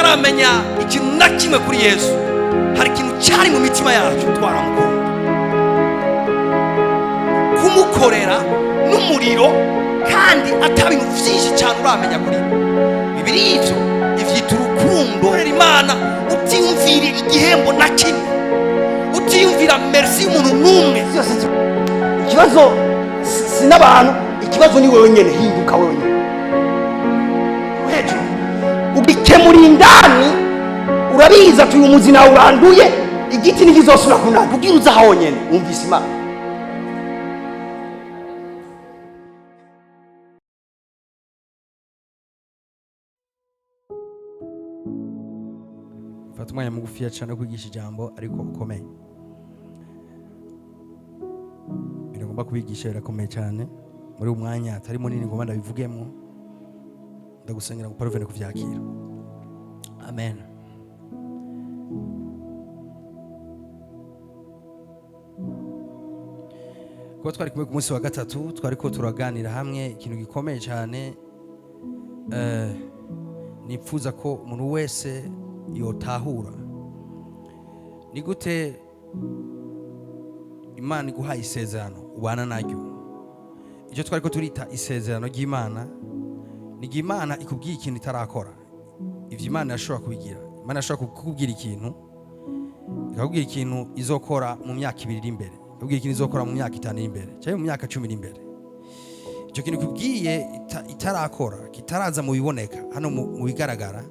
Tutaramenya ikintu na kimwe kuri Yesu, hari ikintu cyari mu mitima yacu, twaramukunda, kumukorera n'umuriro, kandi ata bintu byinshi cyane uramenya kuri we. Bibiri ivyo ivyita urukundo. Korera Imana utiyumvira igihembo na kimwe, utiyumvira merci y'umuntu n'umwe. Byose ikibazo si n'abantu, ikibazo ni wewe nyene. Hinduka wewe nyene hejuru, ubikemura indani. Urabizi ati uyu muzi nawe uranduye, igiti ntikizosubira kunanda kugira uza honyene wumvise Imana. Fata umwanya mugufiya cyane wo kwigisha ijambo, ariko ukomeye. Ibintu ngomba kubigisha birakomeye cyane. Muri uyu mwanya atari munini ngomba ndabivugemo, ndagusengera ngo paruvene kuvyakira. Amen. Kuba twari kumwe ku munsi wa gatatu, twariko turaganira hamwe ikintu gikomeye cyane, nipfuza ko umuntu wese yotahura: ni gute Imana iguhaye isezerano ubana naryo? Icyo twari ko turita isezerano ry'Imana ni igihe Imana ikubwiye ikintu itarakora. Ivyo Imana yashobora kubigira. Imana yashobora kukubwira ikintu, ikakubwira ikintu izokora mu myaka 2 iri imbere, ikakubwira ikintu izokora mu myaka 5 iri imbere, cyangwa mu myaka 10 iri imbere. Icyo kintu ikubwiye itarakora, kitaraza mu biboneka hano, mu bigaragara,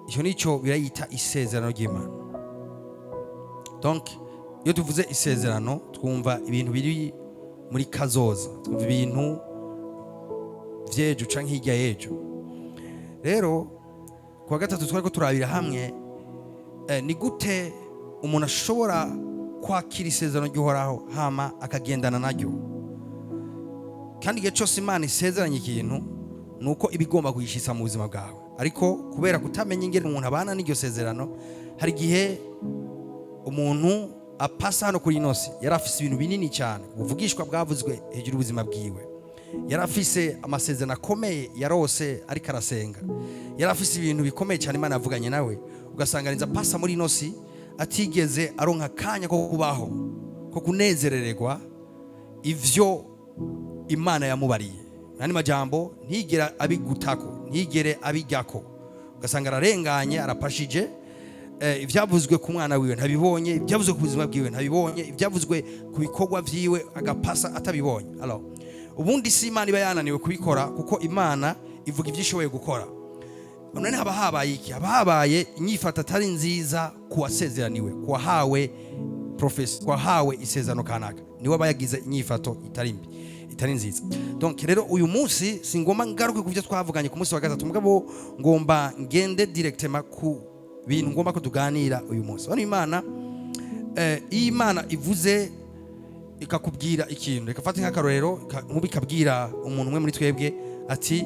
icyo nicyo birayita isezerano ry'Imana. Donc iyo tuvuze isezerano, twumva ibintu biri muri kazoza, twumva ibintu vy'ejo canke hirya y'ejo. Rero kuwa gatatu twariko turabira hamwe ni gute umuntu ashobora kwakira isezerano ry'Uhoraho hama akagendana naryo. Kandi igihe cyose Imana isezeranye ikintu, ni uko iba igomba kuyishitsa mu buzima bwawe. Ariko kubera kutamenya ingene umuntu abana n'iryo sezerano, hari igihe umuntu apasa hano kuri ino si yari afise ibintu binini cyane, ubuvugishwa bwavuzwe hejuru y'ubuzima bwiwe, yari afise amasezerano akomeye yarose ariko arasenga, yari afise ibintu bikomeye cyane Imana yavuganye nawe, ugasanga arinze apasa muri ino si atigeze aronka akanya ko kubaho, ko kunezerererwa ivyo Imana yamubariye. Nandi majambo, ntigere abigutako, ntigere abijyako, ugasanga ararenganye, arapashije, ivyavuzwe ku mwana wiwe ntabibonye, ivyavuzwe ku buzima bwiwe ntabibonye, ivyavuzwe ku bikorwa vyiwe agapasa atabibonye. Alors ubundi si Imana iba yananiwe kubikora, kuko Imana ivuga ivyo ishoboye gukora. None haba habaye iki? Haba habaye inyifato atari nziza ku wasezeraniwe, ku wahawe prophétie, ku wahawe isezerano kanaka. Niwe aba yagize inyifato itari mbi, itari nziza. Donc rero uyu munsi singomba ngaruke ku byo twavuganye ku munsi wa gatatu, mugabo ngomba ngende directement ku bintu ngomba ko tuganira uyu munsi. Hano Imana, iyo Imana ivuze ikakubwira ikintu, reka fate nk'akarorero, nk'ubu ikabwira umuntu umwe muri twebwe ati: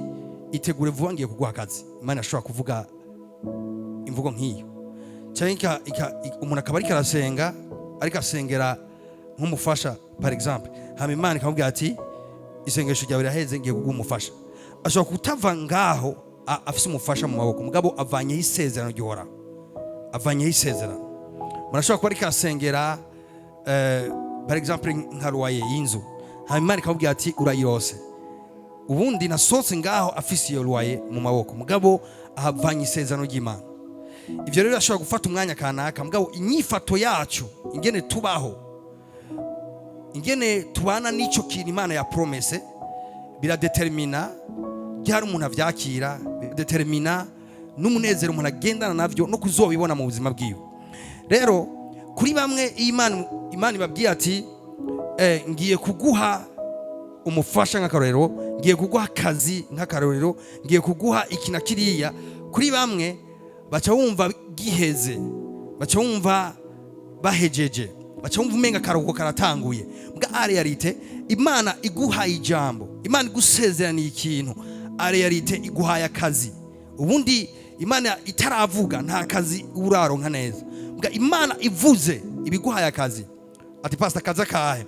"Itegure vuba, ngiye kuguha akazi." Imana ashobora kuvuga imvugo nk'iyo, cyangwa umuntu akaba ariko arasenga, ariko asengera nk'umufasha par exemple, hama Imana ikamubwira ati: "Isengesho ryawe riraheze, ngiye kuguha umufasha." Ashobora kutava ngaho afise umufasha mu maboko, mugabo avanyeho isezerano ry'Uhoraho, avanyeho isezerano. Murashobora kuba ariko arasengera par exemple nka loyer y'inzu, hama Imana ikamubwira ati: "Urayirose." Ubundi nasohotse ngaho afise iyo loyer mu maboko, mugabo ahavanye isezerano ry'Imana. Ivyo rero ashobora gufata umwanya kanaka, mugabo inyifato yacu, ingene tubaho, ingene tubana n'ico kintu Imana ya promesse, biradetermina ryari umuntu avyakira, biradetermina n'umunezero umuntu agendana navyo no kuzobibona mu buzima bwiwe. Rero kuri bamwe, iyo Imana ibabwiye ati: "Ngiye kuguha umufasha nk'akarorero, ngiye kuguha akazi nk'akarorero, ngiye kuguha iki na kiriya," kuri bamwe baca bumva giheze, baca bumva bahejeje, baca bumva umenga akaruhuko karatanguye. Mbwa en réalité Imana iguhaye ijambo, Imana igusezeraniye ikintu, en réalité iguhaye akazi. Ubundi Imana itaravuga nta kazi uraronka neza, mbwa Imana ivuze ibiguhaye akazi. Ati: "Pastor, akazi akahe?"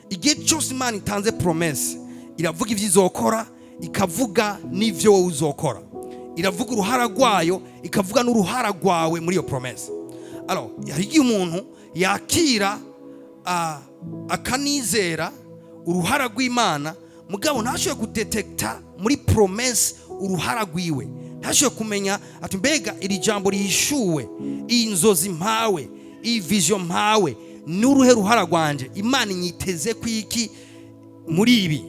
Igihe cyose Imana itanze promesse, iravuga ivyo izokora, ikavuga n'ivyo wowe uzokora. Iravuga uruhara rwayo, ikavuga n'uruhara rwawe muri iyo promesse. Alors, hari igihe umuntu yakira akanizera uruhara rw'Imana, mugabo ntashobore kudetekta muri promesse uruhara rwiwe, ntashobore kumenya ati: "Mbega iri jambo rihishuwe, iyi nzozi mpawe, iyi vision mpawe, n'uruhe ruhara rwanje? Imana inyiteze kwiki muri ibi?"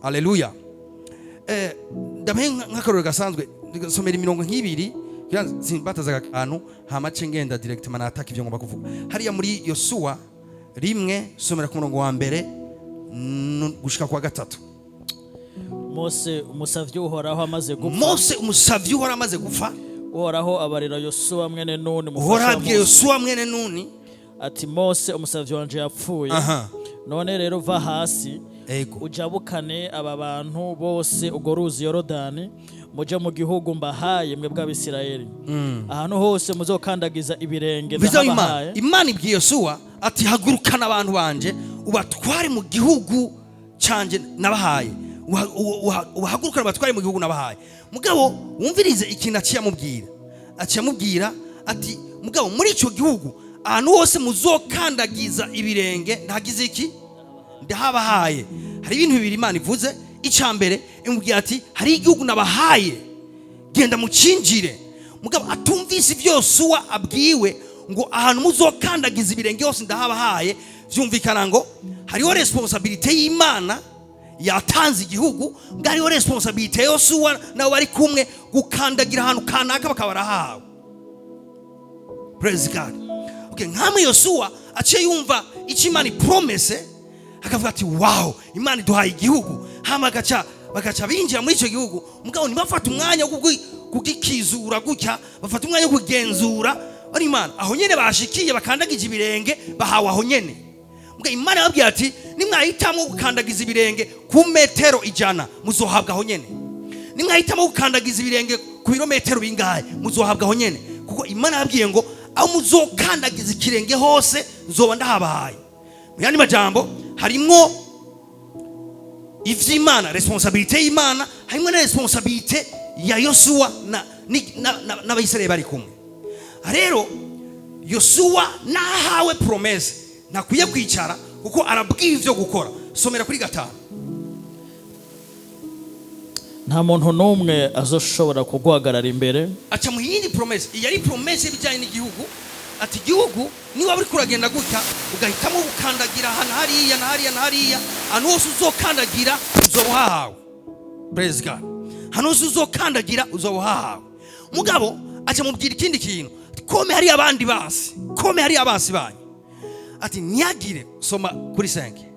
Aleluya. Ndabahe nk'akarorero gasanzwe. Nsomera imirongo nk'ibiri kugira ngo simbataza akantu, hama ce ngenda directement nataka ivyo ngomba kuvuga. Hariya muri Yosuwa 1, somera ku murongo wa mbere gushika kwa gatatu. Mose umusavyi w'Uhoraho amaze gupfa, Mose umusavyi Uhoraho amaze gupfa, Uhoraho abarira Yosuwa mwene Nuni, umufasha Uhoraho wa abwiye Mose, Yosuwa mwene Nuni ati: "Mose umusavyi wanje yapfuye. None rero va hasi, ujabukane aba bantu bose urwo ruzi Yorodani, muje mu gihugu mbahaye mwebwe Abisirayeli. Ahantu hose muzokandagiza ibirenge Biza Imana. ndahabahaye." Imana ibwiye Yosuwa ati: "Hagurukana abantu banje, ubatware mu gihugu canje nabahaye. Ubahagurukane ubatware mu gihugu nabahaye." Mugabo wumvirize ikintu aciye amubwira. Aciye amubwira ati: "Mugabo muri icyo gihugu, ahantu hose muzokandagiza ibirenge, ndahagize iki? Ndahabahaye." Hari ibintu bibiri Imana ivuze. Icya mbere, imubwira ati: "Hari igihugu nabahaye, genda mucinjire." Mugabo atumvise ibyo Yosuwa abwiwe ngo: "Ahantu muzokandagiza ibirenge hose ndahabahaye." Vyumvikana ngo hariho responsabilité y'Imana yatanze igihugu, ngo hariho responsabilité ya Yosuwa nabo bari kumwe gukandagira ahantu kanaka bakaba barahawe. Praise God. Okay, nkamwe Yosuwa aciye yumva icyo Imana ipromese, akavuga ati: "Wow, Imana iduhaye igihugu." Hama bagaca binjira muri icyo gihugu, mugabo ntibafate umwanya wo kugikizura gutya, bafata umwanya wo kugenzura bari Imana aho nyene bashikiye, bakandagije ibirenge, bahawe aho nyene. Mugabo Imana yababwiye ati: "Nimwahitamwo gukandagiza ibirenge ku metero 100, muzohabwa aho nyene. Nimwahitamo gukandagiza ibirenge ku birometero bingahe, muzohabwa aho nyene." Kuko Imana yabwiye ngo: "Aho muzokandagiza ikirenge hose, nzoba ndahabahaye." Mu yandi majambo, harimwo ivy'Imana, responsabilité y'Imana, harimwo na responsabilité ya Yosuwa n'Abayisiraheli bari kumwe. Rero Yosuwa nahawe promesse, ntakwiye kwicara, kuko arabwiye ivyo gukora. Somera kuri gatanu. Nta muntu n'umwe azoshobora kuguhagarara imbere. Aca mu yindi promesse. Iyi yari promesse y'ibijyanye n'igihugu, ati: "Igihugu niba uri kuragenda gutya, ugahitamo gukandagira ahantu hariya na hariya na hariya, ahantu hose uzokandagira uzoba uhahawe." Praise God. Ahantu hose uzokandagira uzoba uhahawe. Mugabo aca mubwira ikindi kintu: "Comme hari abandi basi, comme hari abasi banyu," ati ntiyagire. Soma kuri 5.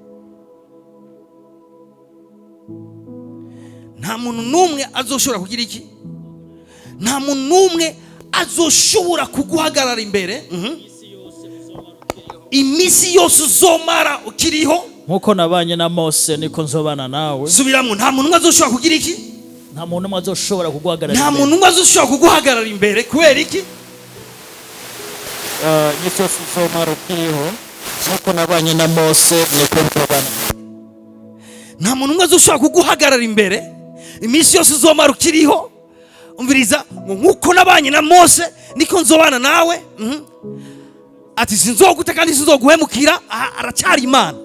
Nta muntu n'umwe azoshobora kugira iki? Nta muntu n'umwe azoshobora kuguhagarara imbere. Iminsi yose uzomara ukiriho. Nk'uko nabanye na Mose, niko nzobana nawe. Subiramo. Nta muntu n'umwe azoshobora kugira iki? Nta muntu n'umwe azoshobora kuguhagarara Nta imbere. muntu n'umwe azoshobora kuguhagarara imbere. Kubera iki? Iminsi yose uzomara ukiriho, nk'uko nabanye na Mose, niko nzobana. Nta muntu umwe azoshobora kuguhagarara imbere iminsi yose uzomara ukiriho. Umviriza ngo: "Nk'uko nabanye na Mose, niko nzobana nawe." Ati: "Sinzoguta kandi sinzoguhemukira." Aha aracyari Imana.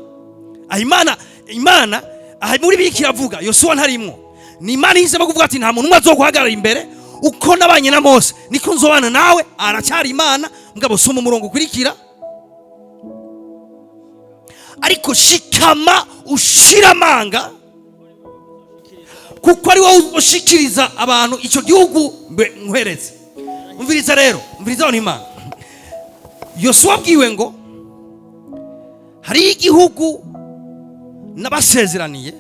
Aha Imana aha muri biki iravuga, Yosuwa ntarimwo. Ni Imana ihisemo kuvuga ati: "Nta muntu umwe azoguhagarara imbere, uko nabanye na Mose niko nzobana nawe." Aracyari Imana. Mugabo soma umurongo ukurikira. Ariko shikama ushira amanga, kuko ari wowe ushikiriza abantu icyo gihugu nkweretse. Umviriza rero, umviriza abantu. Imana, Yosuwa abwiwe ngo: "Hariho igihugu nabasezeraniye,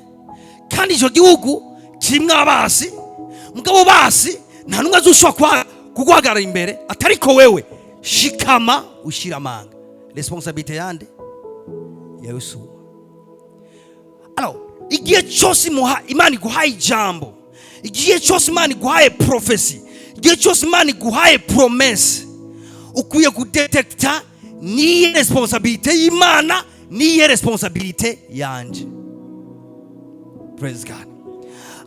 kandi icyo gihugu kirimo abasi. Mugabo basi nta n'umwe azoshobora kuguhagarara imbere, atariko wewe shikama ushira amanga." Responsabilité yande? Ya Yosuwa. Alors, igihe cyose Imana iguhaye ijambo, igihe cyose Imana iguhaye prophétie, igihe cyose Imana iguhaye promesse, ukwiye kudetekta niye responsabilité y'Imana, niye responsabilité yanje. Praise God.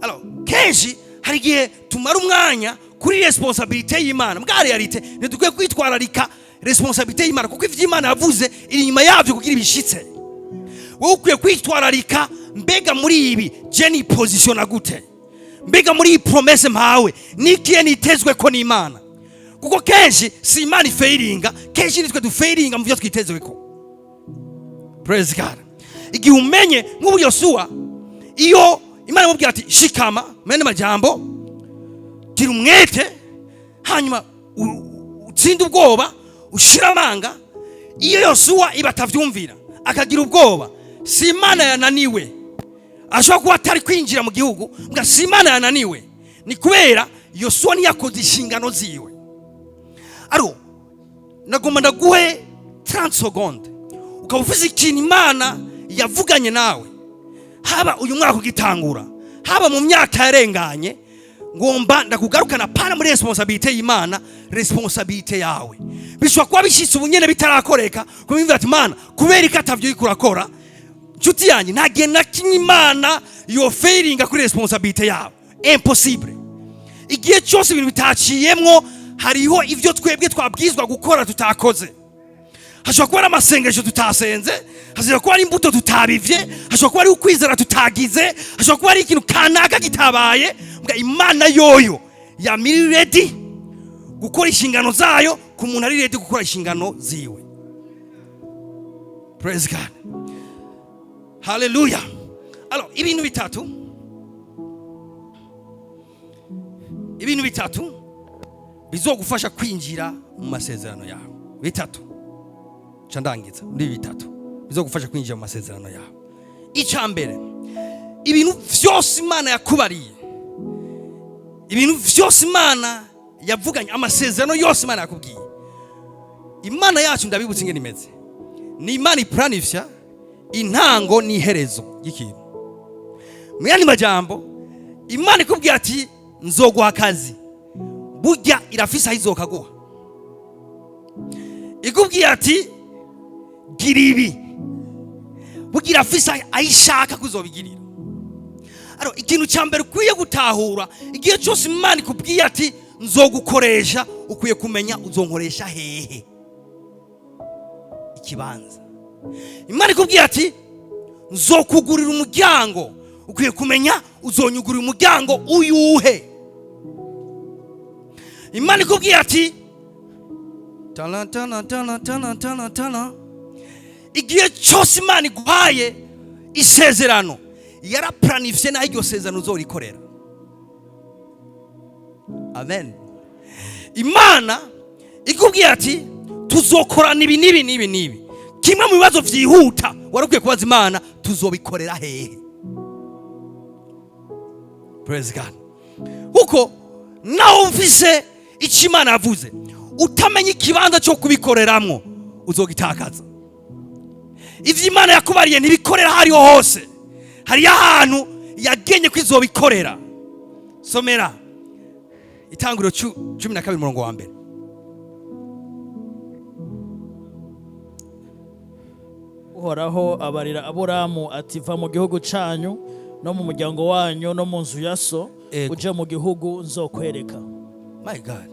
Alors, kenshi hari igihe abantu bagira erreur yo Hari igihe tumara umwanya kuri responsabilité y'Imana, mbwa réalité ntidukwiye kwitwararika responsabilité y'Imana, kuko ivyo Imana yavuze iri inyuma yavyo kugira ibishitse. Wowe ukwiye kwitwararika: mbega muri ibi je ni positionna gute? Mbega muri iyi promesse mpawe nikiye nitezwe ko n'Imana? Kuko kenshi si Imana ifailinga, kenshi nitwe dufailinga mu byo twitezwe ko. Praise God. Igihe umenye nk'ubu Yosuwa, iyo Imana imubwira ati: "Shikama," mene majambo, "gira umwete, hanyuma utsinde ubwoba, ushire amanga." Iyo Yosuwa iba atavyumvira akagira ubwoba, si Imana yananiwe. Ashobora kuba atari kwinjira mu gihugu mbwa si Imana yananiwe, ni kubera Yosuwa ntiyakoze inshingano ziwe. Aro nagomba ndaguhe 30 secondes, ukaba ufise ikintu Imana yavuganye nawe, haba uyu mwaka ugitangura, haba mu myaka yarenganye. Ngomba ndakugarukana pana muri responsabilité y'Imana, responsabilité yawe. Bishobora kuba bishyitse ubu nyene bitarakoreka, kumwumvira ati: "Mana, kubera ko atavyo uriko urakora?" Nshuti yanjye, nta gihe na kimwe Imana yo failinga kuri responsabilité yawe, impossible. Igihe cyose ibintu bitaciyemwo, hariho ibyo twebwe twabwizwa gukora tutakoze. Hashobora kuba ari amasengesho tutasenze, hashobora kuba ari imbuto tutabivye, hashobora kuba ari ukwizera tutagize, hashobora kuba ari ikintu kanaka kitabaye. Mbwa Imana yoyo yamiri ready gukora inshingano zayo ku muntu ari ready gukora inshingano ziwe. Praise God, haleluya. Alors, ibintu bitatu bizogufasha kwinjira mu masezerano yawe. Bitatu, ca ndangiza muri ibi bitatu bizogufasha kwinjira mu masezerano yawe. Icya mbere, ibintu vyose Imana yakubariye, ibintu vyose Imana yavuganye, amasezerano yose Imana yakubwiye. Imana yacu, ndabibutsa ingene imeze, ni Imana iplanifya intango n'iherezo ry'ikintu. Mu yandi majambo, Imana ikubwiye ati: "Nzoguha akazi," burya irafise aho izokaguha. Ikubwiye ati: "Gira ibi," burya irafise aho ishaka kuzobigirira. Alors, ikintu cya mbere ukwiye gutahura, igihe cyose Imana ikubwiye ati: "Nzogukoresha," ukwiye kumenya uzonkoresha hehe, ikibanza. Imana ikubwiye ati: "Nzokugurira umuryango," ukwiye kumenya uzonyugurira umuryango uyuhe. Imana ikubwiye ati tana tana tana tana tana tana. Igihe cyose Imana iguhaye isezerano, yaraplanifye naho iryo sezerano uzorikorera. Amen. Imana ikubwiye ati: "Tuzokorana ibi n'ibi n'ibi n'ibi," kimwe mu bibazo byihuta wari ukwiye kubaza Imana: "Tuzobikorera hehe?" Praise God. Kuko nawe ufise icyo Imana yavuze, utamenya ikibanza cyo kubikoreramwo, uzogitakaza. Ivyo Imana yakubariye ntibikorera aho ariho hose, hariyo ahantu yagenye ko izobikorera. Somera Itanguriro 12 umurongo wa mbere. Uhoraho abarira Aburamu ati: "Va mu gihugu canyu no mu muryango wanyu no mu nzu ya so, uje mu gihugu nzokwereka." My God,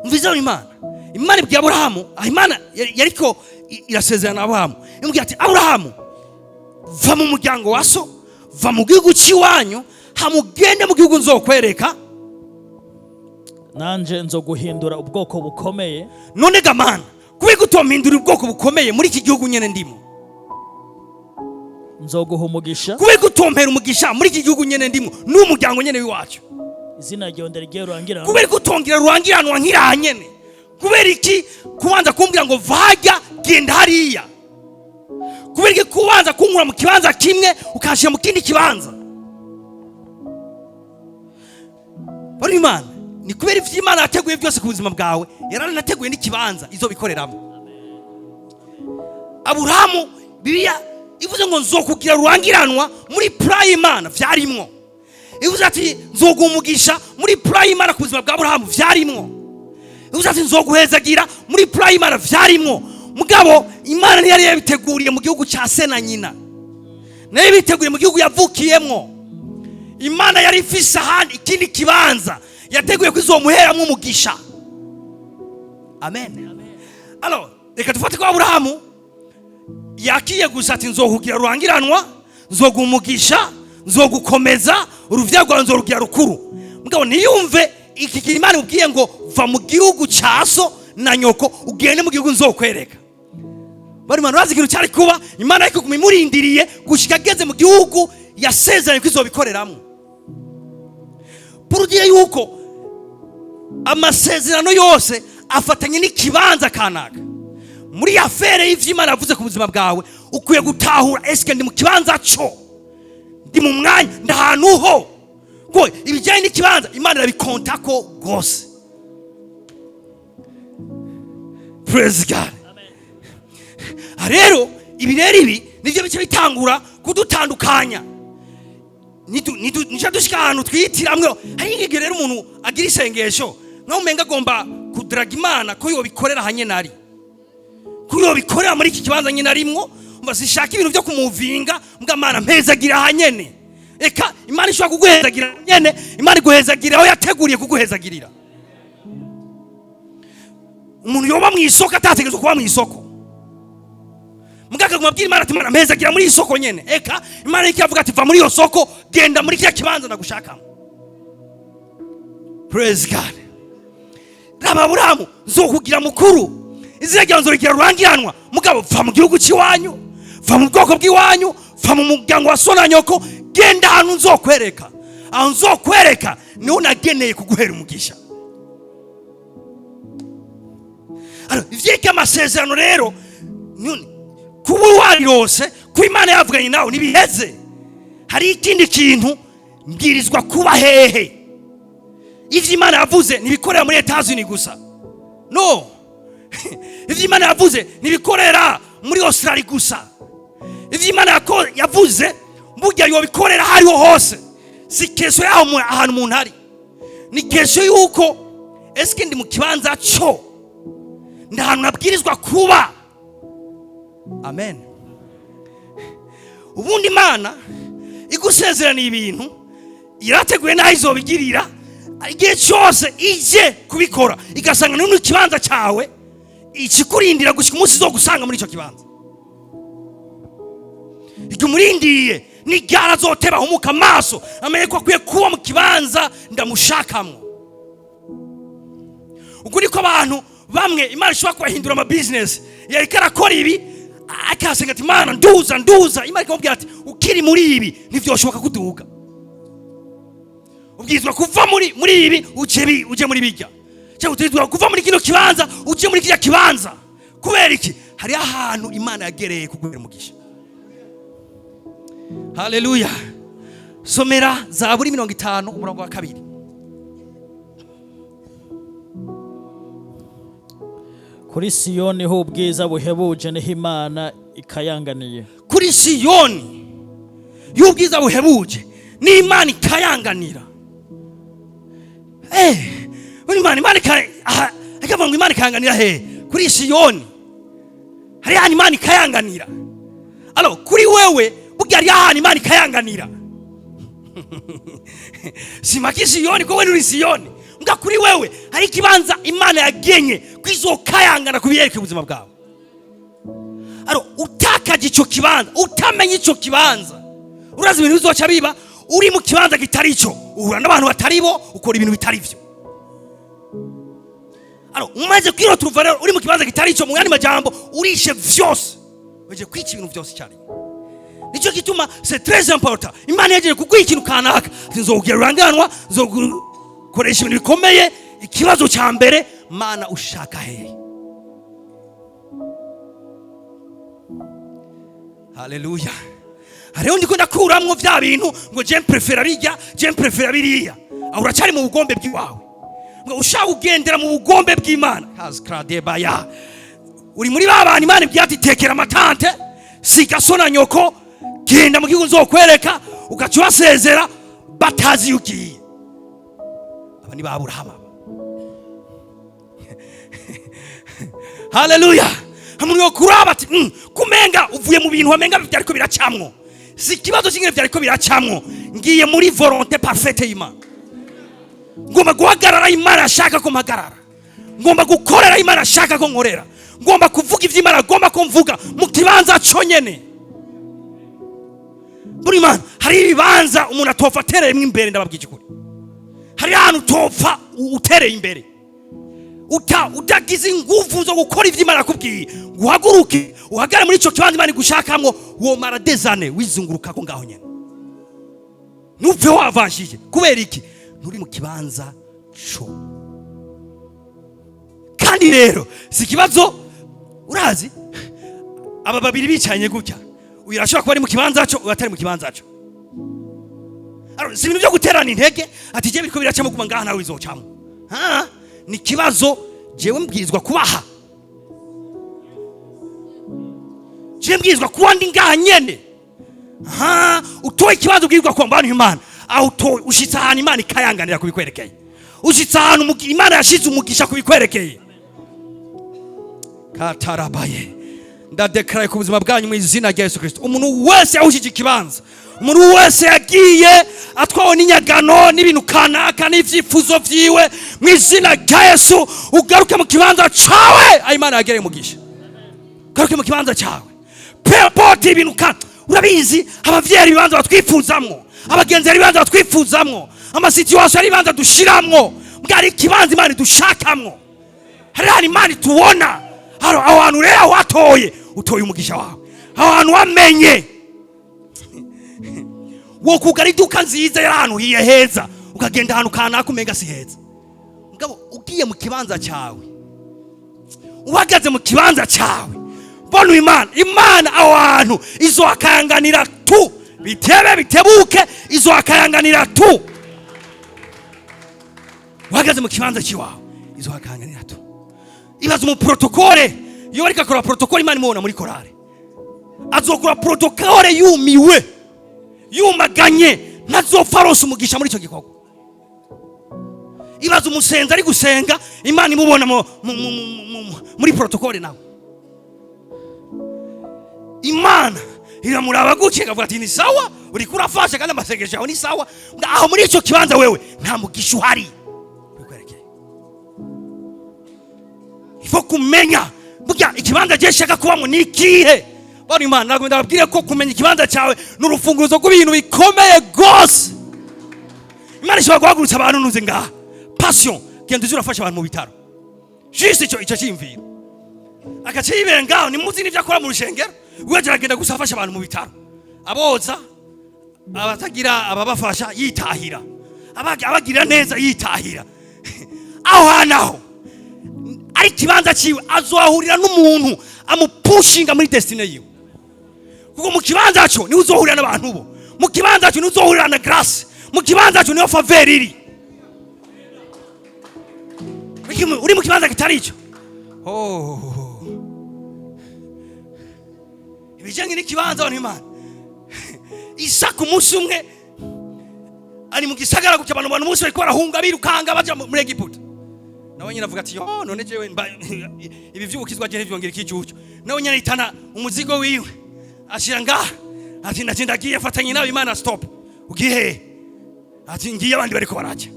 mvizeho Imana. Imana ibwiye Aburahamu, aho Imana yariko irasezerana na Aburahamu, imubwira ati: "Aburahamu, va mu muryango wa so, va mu gihugu cy'iwanyu, hamugende mu gihugu nzokwereka." "Nanje nzoguhindura ubwoko bukomeye." None ga Mana, kubera utompindura ubwoko bukomeye muri iki gihugu nyene ndimo? "Nzoguha umugisha." Kubera utompera umugisha muri iki gihugu nyene ndimo n'umuryango nyene w'iwacu? "Izina ryawe ndarigiye rurangira." Kubera ko utongera rurangiranwa nkiraha nyene? Kubera iki kubanza kumbwira ngo vajya genda hariya? Kubera iki kubanza kunkura mu kibanza kimwe ukanshyira mu kindi kibanza? Bari Imana, ni kubera ivyo Imana yateguye byose ku buzima bwawe, yaranateguye n'ikibanza izobikoreramo. Aburahamu, Bibiliya ivuze ngo nzokugira rurangiranwa, muri plan y'Imana vyarimwo. Ivuze ati: "Nzoguha umugisha," muri plan y'Imana ku buzima bwa Aburahamu vyarimwo. Ivuze ati: "Nzoguhezagira," muri plan y'Imana vyarimwo. Mugabo Imana ntiyari yabiteguriye mu gihugu cya se na nyina, nayo yabiteguriye mu gihugu yavukiyemwo. Imana yari ifise ahandi ikindi kibanza yateguye ko izomuheramwo umugisha. Amen. Alors, reka dufate ko Aburahamu yakiye gusa ati: "Nzohugira rurangiranwa, nzoguha umugisha, nzogukomeza, uruvyaro rwawe nzorugira rukuru." Mugabo ntiyumve iki kintu Imana imubwiye ngo: "Va mu gihugu ca so na nyoko, ugende mu gihugu nzokwereka." Bari bantu bazi ikintu cyari kuba. Imana ariko kuguma imurindiriye gushika ageze mu gihugu yasezeranye ko izobikoreramwo. Pour dire yuko amasezerano yose afatanye n'ikibanza kanaka muri affaire y'ivyo Imana yavuze ku buzima bwawe. Ukwiye gutahura: eske ndi mu kibanza co? Ndi mu mwanya, ndi ahantu ho? Ko ibijyanye n'ikibanza Imana irabikontako rwose. Praise God. Aha rero, ibi rero, ibi nibyo bice bitangura kudutandukanya. Nico dushika ahantu twitiramwe. Hari igihe rero umuntu agira isengesho nkaho umenga agomba kudaraga Imana ko yobikorera hanye nari, ko yobikorera muri iki kibanza nyine arimwo. Umva, sishaka ibintu byo kumuvinga mbwa Mana mpezagira hanyene. Eka, Imana ishobora kuguhezagira nyene. Imana iguhezagira aho yateguriye kuguhezagirira. Umuntu yoba mu isoko atategerezwa kuba mu isoko, mbwa akaguma abwira Imana ati: "Imana, mpezagira muri iyi soko nyene." Eka, Imana ikavuga ati: "Va muri iyo soko, genda muri kiriya kibanza ndagushakamo." Praise God. Raba Aburahamu: "Nzokugira mukuru, izina ryawe nzorigira rurangiranwa, mugabo va mu gihugu cy'iwanyu, va mu bwoko bw'iwanyu, va mu muryango wa so na nyoko, genda ahantu nzokwereka. Aho nzokwereka niho nageneye kuguhera umugisha." Alors, ivyeka amasezerano rero, kuba warirose, kuba Imana yavuganye nawe, ntibiheze. Hari ikindi kintu: mbwirizwa kuba hehe? Ivyo Imana yavuze ntibikorera muri Etazuni gusa, no. Ivyo Imana yavuze ntibikorera muri Australia gusa. Ivyo Imana yavuze burya yobikorera aho ariho hose. Si question yaho ahantu umuntu ari, ni question yuko eske ndi mu kibanza co, ndi ahantu nabwirizwa kuba. Amen. Ubundi Imana igusezeraniye ibintu, irateguye n'aho izobigirira. Igihe cyose ije kubikora igasanga ni ikibanza cyawe, ikikurindira gushyika umunsi izogusanga muri icyo kibanza. Igihe umurindiriye n'iryara azoteba ahumuka amaso, amenye ko akwiye kuba mu kibanza ndamushakamwo. Uku niko abantu bamwe Imana ishobora kubahindura amabizinesi. Yariko arakora ibi, akasenga ati: "Imana, nduza, nduza." Imana ikamubwira ati: "Ukiri muri ibi ntivyoshoboka kuduga. Ubwirizwa kuva muri ibi uje muri bijya, cyangwa ubwirizwa kuva muri kino kibanza uje muri kiriya kibanza." Kubera iki? Hari ahantu Imana yagereye kuguhera umugisha. Haleluya. Somera Zaburi 50 umurongo wa 2. Kuri Siyoni ho ubwiza buhebuje, niho Imana ikayanganiye. Kuri Siyoni y'ubwiza buhebuje n'Imana ikayanganira. Imana ikavuga ngo Imana ikayanganira he? Kuri Siyoni hari ahantu Imana ikayanganira. Alors, kuri wewe burya hari ahantu Imana ikayanganira. Simaki Siyoni ko we uri Siyoni, mbwa kuri wewe hari ikibanza Imana yagenye kwizokayangana kubyerekeye ubuzima bwawe. Alors, utakaje ico kibanza, utamenye ico kibanza, urazi ibintu bizoca biba. Uri mu kibanza kitari ico, uhura n'abantu batari bo, ukora ibintu bitari vyo. Alors, umaze kwiroturuva rero uri mu kibanza kitari ico, mu yandi majambo urishe vyose, uje kwica ibintu vyose icyarimwe. Nicyo gituma c'est très important. Imana yegeje kuguha ikintu kanaka, nzogera uranganwa, nzogukoresha ibintu bikomeye. Ikibazo cya mbere: Mana, ushaka hehe? Haleluya. Hariho ndiko ndakuramwo vya bintu ngo je mprefera bijya, je mprefera biriya. Aho uracyari mu bugombe bw'iwawe. Ngo ushaka kugendera mu bugombe bw'Imana, hazkradebaya, uri muri ba bantu Imana ibwira ati: "Tekera amatante, siga so na nyoko, genda mu gihugu nzokwereka," ugaca ubasezera batazi iyo ugiye. Aba ni ba Aburahamu. Haleluya. Umuntu yokuraba ati: "Kumenga uvuye mu bintu wamenga byariko biracamwo." Si ikibazo cy'ingene vyariko biracamwo. Ngiye muri volonté parfaite y'Imana. Ngomba guhagarara Imana ashaka ko mpagarara, ngomba gukorera Imana ashaka ko nkorera, ngomba kuvuga ivyo Imana agomba ko mvuga mu kibanza conyene buri Imana. Hari ibibanza umuntu atopfa atereyemwo imbere. Ndababwije ukuri, hari ahantu utopfa utereye imbere utagize ingufu zo gukora ivyo Imana yakubwiye, ngo uhaguruke uhagare muri ico kibanza Imana igushakamwo. Womara des années wizungurukako ngaho nyene, ntupfe wavanshije. Kubera iki? Nturi mu kibanza co. Kandi rero si ikibazo. Urazi, aba babiri bicanye gutya, uyu arashobora kuba ari mu kibanza co, uyu atari mu kibanza co. Alors, si ibintu byo guterana intege ati je biriko biracamo, guma ngaha nawe bizocamo. Ha, ni ikibazo jewe mbwirizwa kubaha, jewe mbwirizwa kuba ndi ngaha nyene. Ha, utoye ikibanza ubwirizwa kuba mbana Imana aho utoye. Ushitse ahantu Imana ikayanganira kubikwerekeye, ushitse ahantu Imana yashize umugisha kubikwerekeye. Katarabaye, ndadekaraye ku buzima bwanyu mu izina rya Yesu Kristo. Umuntu wese yahushije ikibanza, umuntu wese yagiye atwawe n'inyagano n'ibintu kanaka n'ivyifuzo vyiwe, mu izina rya Yesu ugaruke mu kibanza cawe aho Imana yagereye umugisha. Ugaruke mu kibanza cawe, peu importe ibintu urabizi, abavyeyi hari ibibanza batwifuzamwo, abagenzi hari ibibanza batwifuzamwo, ama situations hari ibibanza dushiramwo. Mbwa hari ikibanza Imana idushakamwo, hari ahantu Imana itubona. Aho hantu rero aho watoye, utoye umugisha wawe. Aho hantu wamenye wo kugara iduka nziza yari ahantu hiye heza, ukagenda ahantu kanaka umenga si heza. Mugabo ugiye mu kibanza cyawe, uhagaze mu kibanza cyawe, bona Imana, Imana aho hantu izohakanganira tu, bitebe bitebuke, izohakayanganira tu. Uhagaze mu kibanza cyiwawe, izohakanganira tu. Ibaza umu protocole iyo ariko akora protocole, Imana imubona muri korale, azokora protocole yumiwe, yumaganye, ntazopfa aronse umugisha muri icyo gikorwa. Ibaza umusenzi ari gusenga, Imana imubona muri protocole, nawe Imana iramuraba gutya ikavuga ati ni sawa, uriko urafasha kandi amasengesho yawe ni sawa. Aho muri icyo kibanza wewe nta mugisha uhari bikwerekeye. Ifo kumenya burya ikibanza je shaka kubamo ni ikihe. Bano Imana ntabwo ndababwire ko kumenya ikibanza cyawe ni urufunguzo rw'ibintu bikomeye gose. Imana ishobora guhagurutsa abantu nuze ngaha, passion, genda uze urafasha abantu mu bitaro, juste icyo cyiyumviro agace yibera ngaho, nimuzi n'ibyo akora mu rushengero. We aragenda gusa afasha abantu mu bitaro, aboza abatagira ababafasha yitahira, abagirira neza yitahira. Aho hantu aho ari ikibanza cyiwe, azohahurira n'umuntu amupushinga muri destinée yiwe, kuko mu kibanza cyo niho uzohurira n'abantu bo mu kibanza cyo, niho uzohurira na grâce, mu kibanza cyo niho faveur iri. Uri mu kibanza kitari icyo, oh. Ibijyanye n'ikibanza, abantu Imana, Isaka umunsi umwe ari mu gisagara gutya, abantu umunsi bariko barahunga birukanga baja muri Egiputa. Nawe nyine avuga ati yo none jewe ibi vy'ubukizwa je ntivyongera ikijuju. Nawe nyine ahitana umuzigo wiwe ashira ngaha, ati ndaje, ndagiye fatanye nawe. Imana, stop, ugiye hehe? Ati ngiye abandi bariko baraja.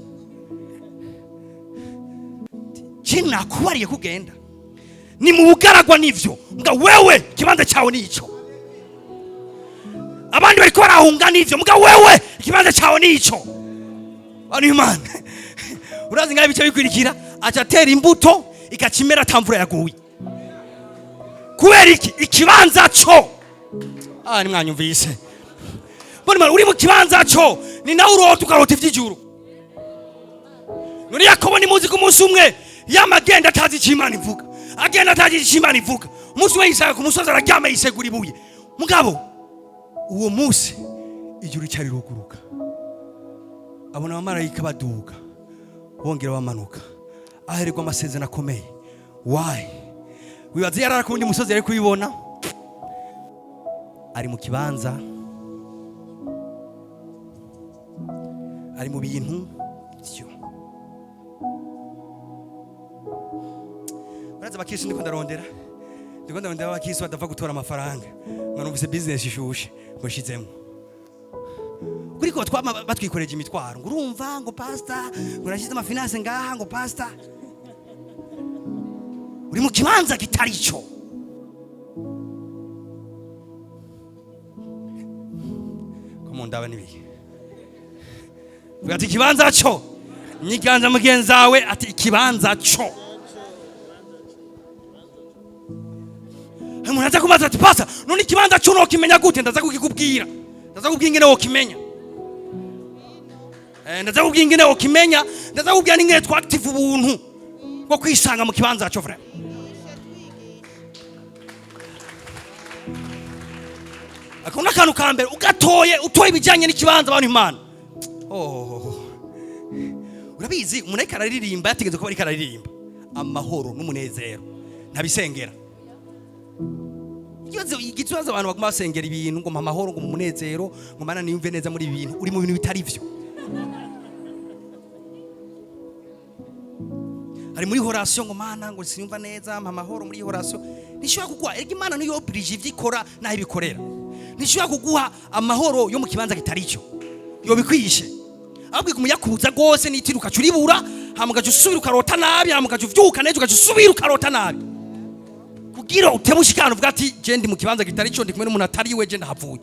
Je nakubariye kugenda ni mu bugaragwa nivyo, mbwa wewe ikibanza cyawe ni ico. Abandi bariko barahunga nivyo, mbwa wewe ikibanza cyawe ni ico. Bantu Imana, urazi ngaho ibice bikwirikira, aca atera imbuto ikakimera atamvura yaguye. Kubera iki? Ikibanza cyo. Ah, nimwanyumvise. Mbona Imana, uri mu kibanza cyo ni nawe urota, ukarota ivy'ijuru. None Yakobo nimuzi ko umunsi umwe yamagenda atazi icyo Imana ivuga, agenda atazi icyo Imana ivuga. Umunsi umwe yisanga ku musozi, araryama, yisegura ibuye. Mugabo uwo munsi ijuru cyari ruguruka, abona abamarayika baduga bongera bamanuka, ahererwa amasezerano akomeye. Why? Wibaza yari ari ku wundi musozi yari kubibona? Ari mu kibanza, ari mu bintu byo. Baraza abakirisi, ndiko ndarondera abakirisi badapfa gutora amafaranga, ngo numvise business ishushe ngo nshizemo. Kuri ko twama batwikoreje imitwaro, ngo urumva ngo pastor, ngo nashize ama finances ngaha, ngo pastor, uri mu kibanza kitari cyo. Ko mu ndaba nibiki? Vuga ati ikibanza cyo. Nyiganza mugenzi wawe ati ikibanza cyo. Umuntu aza kumaza ati: "Pastor, none ikibanza cyo nokimenya gute?" Ndaza kukikubwira, ndaza kubwira ingene wokimenya. Ndaza kubwira ingene wokimenya, ndaza kubwira n'ingene twactive ubuntu bwo kwisanga mu kibanza cyo vraiment. Ako ni akantu ka mbere ugatoye, utoye ibijyanye n'ikibanza. Abantu, Imana, oh. Urabizi, umuntu ariko araririmba yategetse kuba ariko araririmba amahoro n'umunezero, ntabisengera. Ikibazo, abantu baguma basengera ibintu ngo mpa amahoro, ngo mu munezero, ngo mana niyumve neza muri ibi bintu. Uri mu bintu bitari byo. Ari muri relation, ngo mana, ngo sinumva neza, mpa amahoro muri iyi relation. Ntishobora kuguha. Erega Imana niyo oblige ivyo ikora naho ibikorera. Ntishobora kuguha amahoro yo mu kibanza kitari cyo, yobikwishe. Ahubwo iguma yakubuza rwose n'itiro, ukaca uribura, hama ugaca usubira ukarota nabi, hama ugaca uvyuka neza, ugaca usubira ukarota nabi, kugira utebe ushikana uvuga ati: "Je ndi mu kibanza kitari cyo, ndi kumwe n'umuntu atari we, je ndahavuye."